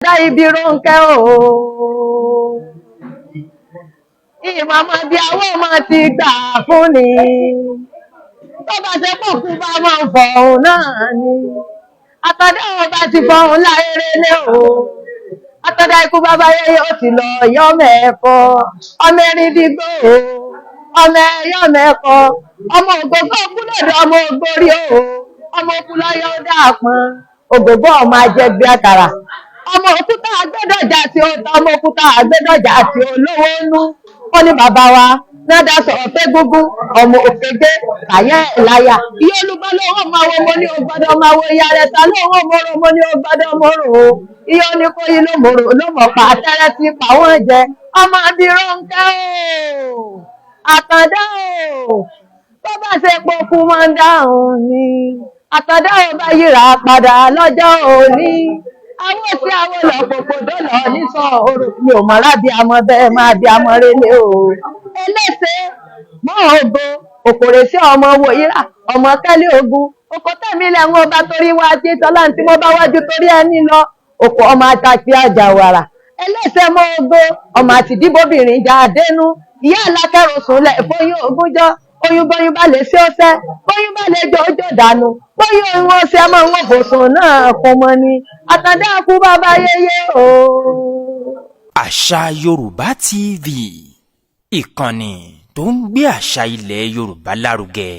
Dá ibi Rónkẹ́ o. Ìmọ̀mọ́ bí àwọn ọmọ ti gbà fún ni. Tó bá ṣe pọ̀ kú bá máa ń fọ̀hún náà ni. Àtọ̀dá wọn bá ti fọ̀hún láyéré lé o. Àtọ̀dá ikú bàbá yẹyẹ ó ti lọ yọ mẹ́ẹ̀kọ́. Ọmọ erin dìgbò o. Ọmọ ẹyọ mẹ́ẹ̀kọ́. Ọmọ ògógó kú lọ́dọ̀ ọmọ ògbórí o. Ọmọ òkú lọ́yọ̀ ó dà pọ́n. Ògógó ọmọ ajẹgbẹ́ àkàrà, ọmọ òkúta àgbẹ̀dọ̀jà tí ó ọmọ òkúta àgbẹ̀dọ̀jà tí ó lówó nú. Wọ́n ní bàbá wa nádà sọ̀rọ̀ pé gúngún ọmọ òkègbè kàyẹ́ ìláyà iye olùgbọ́ lówó máa wo mo ní o gbọ́dọ̀ máa wo ìyá rẹ̀ ta lówó mòrò mo ní o gbọ́dọ̀ mòrò o. Iye oníkóyí ló mòrò ló mọ̀ pa àtẹ́rẹ́ tí pa wọ́n jẹ. Ọmọ àbí Rónkẹ́ o, Àtàndá o, tó bá ṣe pokú máa ń dáhùn ni. Àtàndá ò bá yíra padà lọ́jọ́ òní, àwọn tí àwọn lọ pòpòdó lọ nísàn òrò mi ò mọ̀ rábí amọ̀ bẹ́ẹ̀ máa bí amọ̀ rélé o. Elése mọ́ ògo òkòrè sí ọmọ wòyíra ọmọ kẹ́lẹ́ ogun oko tẹ̀mí lẹ́wọ̀n ọba torí wá tí tọ́lá tí mo bá wájú torí ẹni lọ òkò ọmọ àtàkì àjàwàrà. Elése mọ́ ògo ọmọ àtìdíbòbìnrin jà dénú ìyá alákẹ́rù sùnlẹ̀ fóyún ogúnjọ́ oyún bóyún bá lè ṣe ọṣẹ bóyún bá lè jọ ọjọ́ dànù bóyún ohun ọṣẹ máa ń wọ́n bòsùn náà kún mọ́ ni. Àtàndá kú bàbá yéyé o. Àṣà Yorùbá TV, ìkànnì tó ń gbé àṣà ilẹ̀ Yorùbá lárugẹ.